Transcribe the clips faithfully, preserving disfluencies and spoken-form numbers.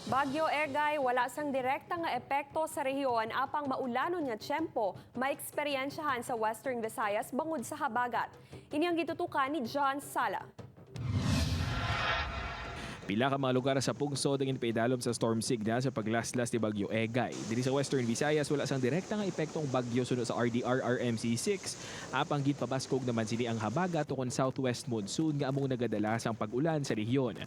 Bagyo Egay wala sang direkta nga epekto sa rehiyon, apang maulanon nga tiyempo maeksperiensyahan sa Western Visayas bangod sa habagat. Ini ang gitutukan ni John Sala. Pila ka mga lugar sa pungsod ang ginpaidalom sa storm signal sa paglaslas ni Bagyo Egay. Diri sa Western Visayas, wala sang direkta nga epekto ang bagyo suno sa R D R R M C six, apang ginpabaskog naman sini ang habagat ukon southwest monsoon nga among nagadala sang pag-ulan sa rehiyon.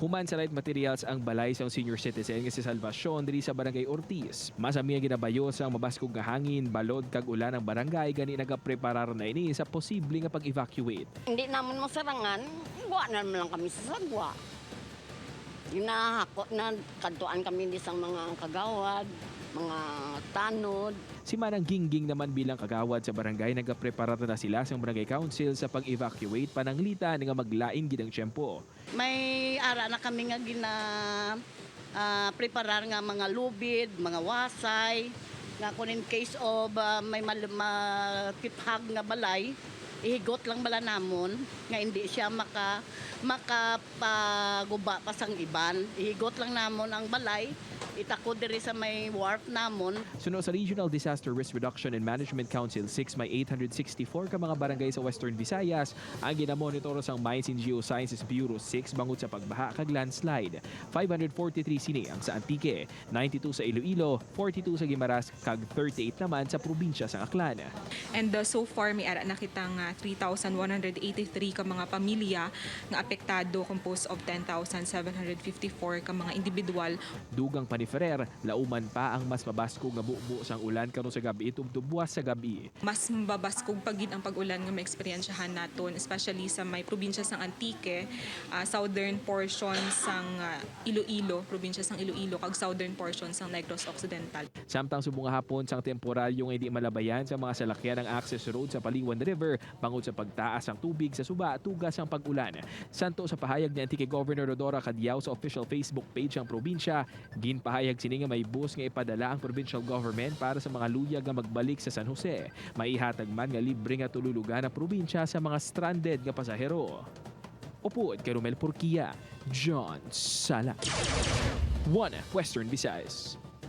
Human sa Light Materials ang balay sang senior citizen nga si Salvacion diri sa Barangay Ortiz. Masami ang ginabayo sang mabaskog nga hangin, balod kag ulan ang barangay, gani nagapreparar na ini sa posible nga pag-evacuate. Hindi namon masarangan, igwa na lang kami sa sagwa. Ginahako na kadtuan kami di sang mga kagawad, mga tanod. Si Manang Gingging naman bilang kagawad sa barangay, nagapreparar na sila sang barangay council sa pag-evacuate pananglitan nga maglain gid ang tiyempo. May ara na kami nga gina ah, preparar nga mga lubid, mga wasay, nga kung in case of ah, may mal- matiphag nga balay, ihigot lang bala namon nga hindi siya maka makapaguba pa sang iban. Ihigot lang namon ang balay, itako diri sa may wharf namon. Suno sa Regional Disaster Risk Reduction and Management Council six, may eight hundred sixty-four ka mga barangay sa Western Visayas ang ginamonitor sang Mines and Geosciences Bureau six bangod sa pagbaha kag landslide. Five hundred forty-three sini ang sa Antique, ninety-two sa Iloilo, forty-two sa Guimaras, kag thirty-eight naman sa probinsya sang Aklan. And uh, so far, may ara na kita nga three thousand one hundred eighty-three ka mga pamilya nga apektado, composed of ten thousand seven hundred fifty-four ka mga individual. Dugang pa ni Ferrer, lauman pa ang mas mabaskog nga bubo sang ulan karon sa gab-i tubtob buwas sa gab-i. Mas mababaskog pa gid ang pag-ulan nga maeksperiensyahan naton, especially sa may probinsya sang Antique, ah, southern portion sang ah, Iloilo, probinsya sang Iloilo, kag southern portion sang Negros Occidental. Samtang subong nga hapon sang temporaryo nga hindi malabayan sa mga salakyan ang access road sa Paliwan River bangod sa pagtaas sang tubig sa suba tuga sang pag-ulan. Santo sa pahayag ni Antique Governor Rhodora Cadiao sa official Facebook page sang probinsya, ginpahayag sini nga may bus nga ipadala ang provincial government para sa mga luyag nga magbalik sa San Jose. May ihatag man nga libre nga tululugan ang probinsya sa mga stranded nga pasahero. Upod kay Romel Porquia, John Sala. One Western Visayas.